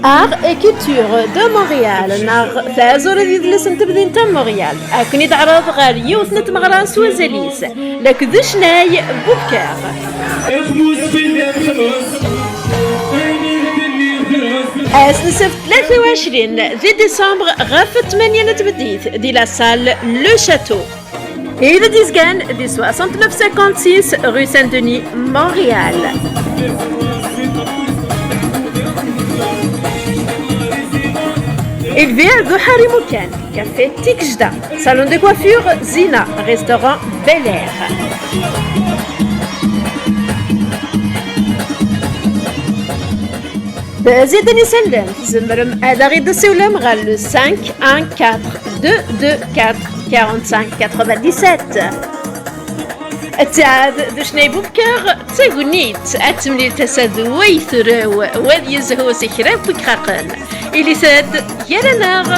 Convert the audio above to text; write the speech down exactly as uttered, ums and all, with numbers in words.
Art et Culture de Montréal, neɣ Taẓuri d Yidles n Temdint n Montréal, ad ken-id-ɛreḍ ɣer yiwet n tmeɣra s wazal-is, la Kuduchnay Bouker. Ass n ssebt tlata u ɛecrin di décembre ɣef tmanya n tmeddit di la salle Le Château. Ila d-izgan di soixante-neuf cinquante-six rue Saint-Denis, Montréal. Lbir d uḥerri imukan, café Tikejda, salon de coiffure Zina, restaurant Bel Air. Tziden isallen, tzemrem ad aɣ-id-tessiwlem ɣer le cinq un quatre deux deux quatre quarante-cinq quatre-vingt-dix-sept. Ttiɛad d ucnay Bubker d tagnit, ad temlil tasa d way turew, wad yezhu si kra n wikraqen. Ilit-d gar-aneɣ.